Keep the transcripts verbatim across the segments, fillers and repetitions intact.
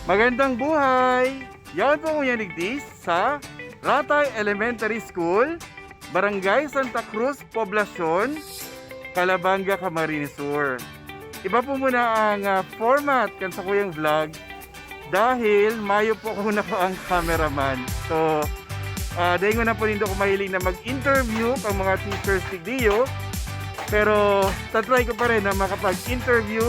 Magandang buhay! Yaon po ngunyan digdi sa Ratay Elementary School, Barangay Santa Cruz, Poblacion, Calabanga, Camarines Sur. Iba po muna ang, ah, format kan sakuyang vlog dahil mayo po ako na po ang cameraman. So, ah, dai ngona po nindo ko mahiling na mag-interview ang mga teachers digdiyo. Pero tatry ko pa rin na makapag-interview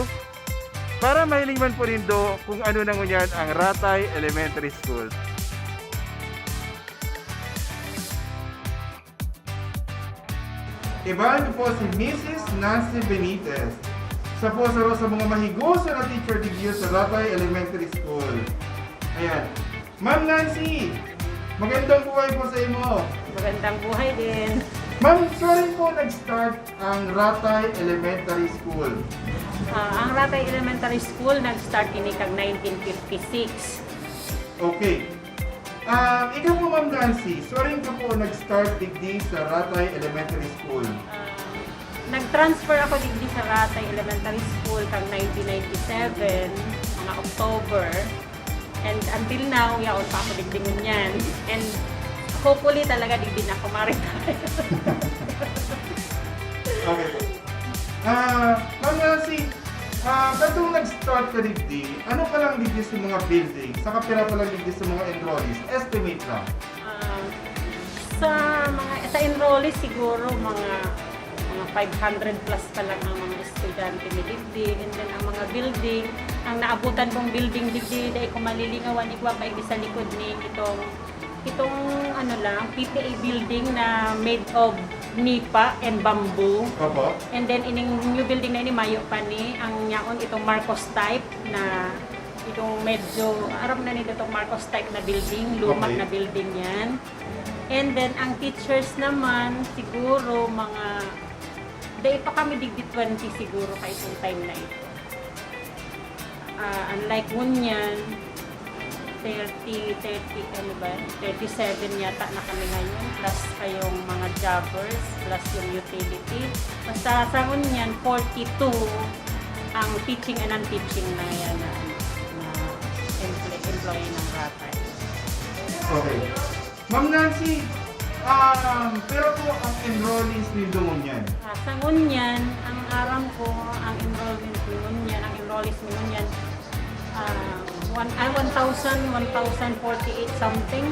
para mahiling man po nindo kung ano na ngunyan ang Ratay Elementary School. Ibahan ko po si Missus Nancy Benitez. Siya po sa, sa mga mahigos na teacher digdi sa Ratay Elementary School. Ayan. Ma'am Nancy, magandang buhay po sa imo. Magandang buhay din. Ma'am, siring po nag-start ang Ratay Elementary School? Ah, ang Ratay Elementary School nag-start ini kag nineteen fifty-six. Okay. Ah, ikaw po, Ma'am Nancy, siring ka po nag-start digdi sa Ratay Elementary School? Ah, nag-transfer ako digdi sa Ratay Elementary School kang nineteen ninety-seven, mga October. And until now, yaon pa ako digdi ngunyan. And hopefully talaga digdi na ako ma-retire. Okay po. Ah, Ma'am Nancy, ah, katong nag-start ka digdi, ano pa lang digdi sa mga building, saka pira pa lang digdi sa mga enrollees? Estimate lang. Ah, sa mga, sa enrollees siguro mga, mga five hundred plus pa lang ang mga estudyante ni digdi. And then ang mga building, ang naabutan kong building digdi, dai ko malilingawan, igwa pa igdi sa likod ni itong, itong ano lang, P T A building na made of nipa and bamboo. Opo. And then ining new building na ini, mayo pa ni, ang yaon itong Marcos type na, itong medyo, aram na nito itong Marcos type na building, lumak Okay. na building yan. And then ang teachers naman, siguro mga, dai pa kami digdi twenty siguro kaitong time na ito. Ah, unlike ngunyan, thirty, thirty, ano ba, thirty-seven yata na kami ngayon, plus kayong mga jobbers, plus yung utility. Basta sa ngunyan, forty-two ang teaching and non-teaching na yan na, na emple-, employee ng Ratay. Okay. Ma'am Nancy, um, pira po ang enrollees nindo ngunyan? Ah, sa ngunyan, ang aram ko, ang enrollment ni ngunyan, ang enrollees ni ngunyan, ah, one, ah, one thousand, one thousand forty-eight something.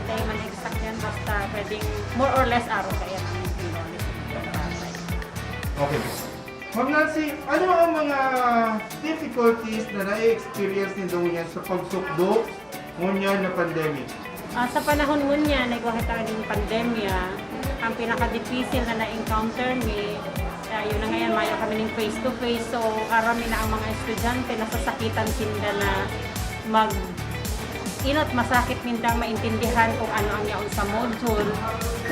Dai man exact yan, basta pwedeng more or less aro kaya ang enrollees ni Ratay. Okay po. Ma'am Nancy, ano ang mga difficulties na na-experience nindo ngunyan sa pagsukdo ngunyan na pandemic? Ah, sa panahon ngunyan, nagwahay tayo ng pandemya, ang pinakadipisil na na-encounter mi, ah, yun na ngayon, mayo kami ning face-to-face. So, aram mi na ang mga estudyante, nasasakitan sinda na mag-, inot masakit mindang maintindihan kung ano ang yaon sa module.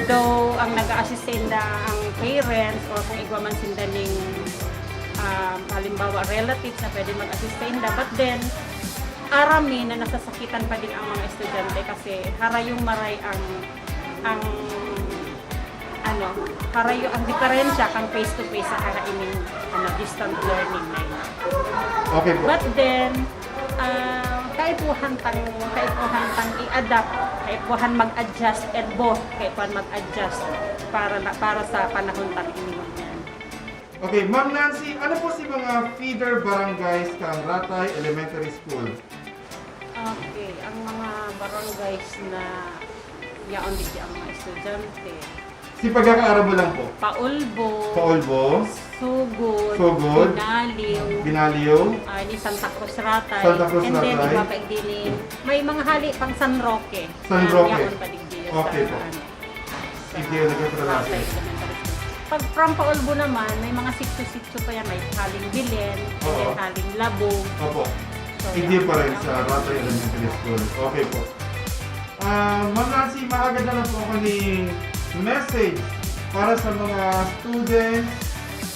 Though, ang nag-a-assist sa inda ang parents or kung igwa man sinda ning, ah, halimbawa, relatives na pwede mag-assist sa inda. But then, aram mi na nasasakitan pa din ang mga estudyante kasi harayong maray ang, ang, ano, harayo ang diferensya kang face-to-face sa kaining, ano, distant learning na yun. Okay po. But then, ah, kaipuhan tang, kaipuhan tang i-adapt, kaipuhan mag-adjust, and both, kaipuhan mag-adjust para na, para sa panahon tang ini ngunyan. Okay, Ma'am Nancy, ano po si mga feeder barangays kang Ratay Elementary School? Okay, ang mga barangays na yaon digdi ang mga estudyante. Si pagkakaaram mo lang po? Paulbo, Paulbo, Sugod, Sugod, Binaliw, Binaliw, ah, ni Santa Cruz Ratay. Santa Cruz And then, Ratay. Iba pa igdi ni, may mga hali pang San Roque. San Ah, Roque. Yaon pa digdi Okay sa, po. ano, sa Hindi, nagkakilala Ratay sila. Elementary School. Pag from Paulbo naman, may mga sitio-sitio pa yan. May haling Bilen, Oo. may haling Labong. Opo. So, Hindi yan. pa rin sa Ratay Elementary School. Okay po. Ah, Ma'am Nancy, maagad na lang po ako ni message para sa mga students,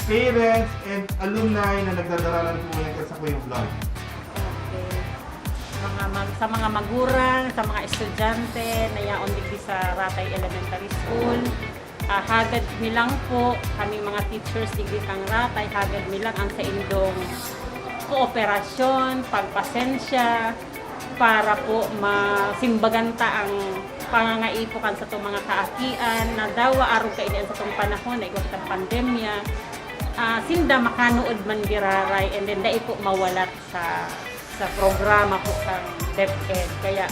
parents, and alumni na nagdadaralan po ngayon sa Kuyang Vlog. Okay. Mga mag-, sa mga magurang, sa mga estudyante na yaon digdi sa Ratay Elementary School, ah, hagad mi lang po, kami mga teachers digdi kang Ratay, hagad mi lang ang saindong kooperasyon, pagpasensya, para po masimbagan ta ang pangangaipo kan satong mga kaakian na dawa arog kaini an satong panahon na igwa kitang pandemya. Ah, sinda makanuod man giraray and then dai po mawalat sa sa programa po kan DepEd. Kaya,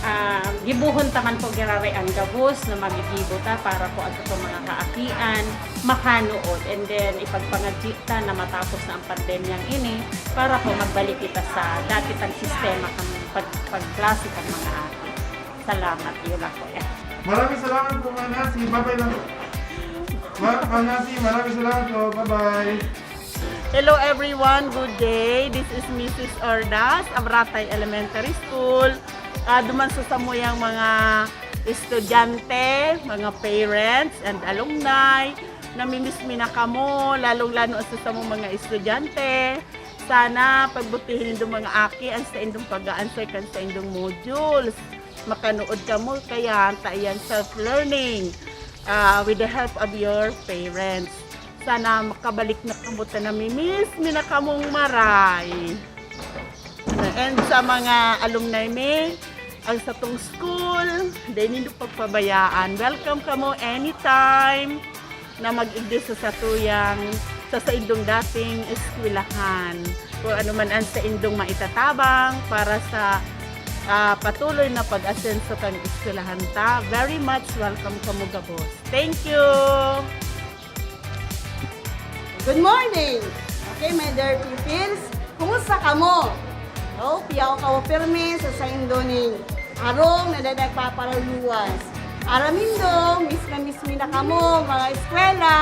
ah, gibohon ta man po giraray an gabos na magigibo ta para po an satong mga kaakian makanuod. And then, ipagpangadji ta na matapos na ang pandemyang ini para po magbalik kita sa dati tang sistema kan pag-, pagklase kan mga aki. Salamat, iyo lang po yan. Maraming salamat po, Ma'am Nancy. Bye-bye lang po. Ma Ma'am Nancy, maraming salamat po. Bye-bye. Hello everyone, good day. This is Missus Ordas, Abratay Elementary School. Ah, duman sa samuyang mga estudyante, mga parents and alumni, namimiss mi na kamo, lalong-lalo sa samong mga estudyante. Sana pagbutihin nindong mga aki ang saindong pag-a-answer kan saindong modules. Makanuod kamo, kaya ta iyan self-learning ah, with the help of your parents. Sana makabalik na kamo ta namimiss mi na kamong maray. And sa mga alumni mi, ang satong school, dai nindo pagpabayaan. Welcome kamo anytime na mag-igdi sa satuyang, sa saindong dating eskwelahan. Kung ano man ang saindong maitatabang para sa ah, patuloy na pag-asenso kan eskwelahan ta. Very much welcome kamo gabos. Thank you! Good morning! Okay, my dear pupils, kumusta kamo? Hope yaw kamo pirmi sa saindo ning harong na nagpaparuluwas. Aram nindo, miss na miss mi na kamo, mga eskwela.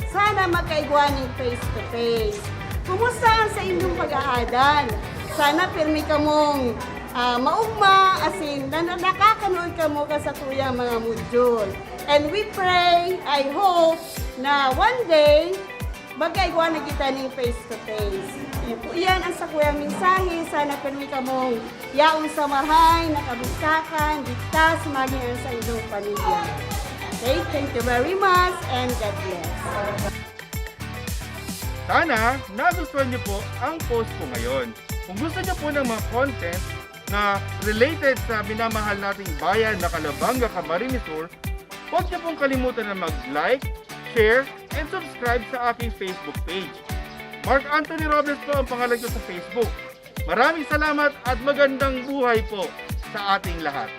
Sana magkaigwa ning face to face. Kumusta ang saindong pag-aadan? Sana pirmi kamong ah, maugma, asin na, na, nakakanood kamo kan satuyang mga module. And we pray, I hope, na one day, magkaigwa na kita ning face to face. Iyo po, iyan ang sakuyang mensahe. Sana pirmi kamong yaon sa mahay, nakabugtakan, ligtas, maging ang saindong pamilya. Okay, thank you very much and God bless. Sana nagustuhan niyo po ang post ko ngayon. Kung gusto niyo po ng mga content na related sa minamahal nating bayan na Calabanga, Camarines Sur, huwag niyo pong kalimutan na mag-like, share, and subscribe sa aking Facebook page. Mark Anthony Robles po ang pangalan ko sa Facebook. Maraming salamat at magandang buhay po sa ating lahat.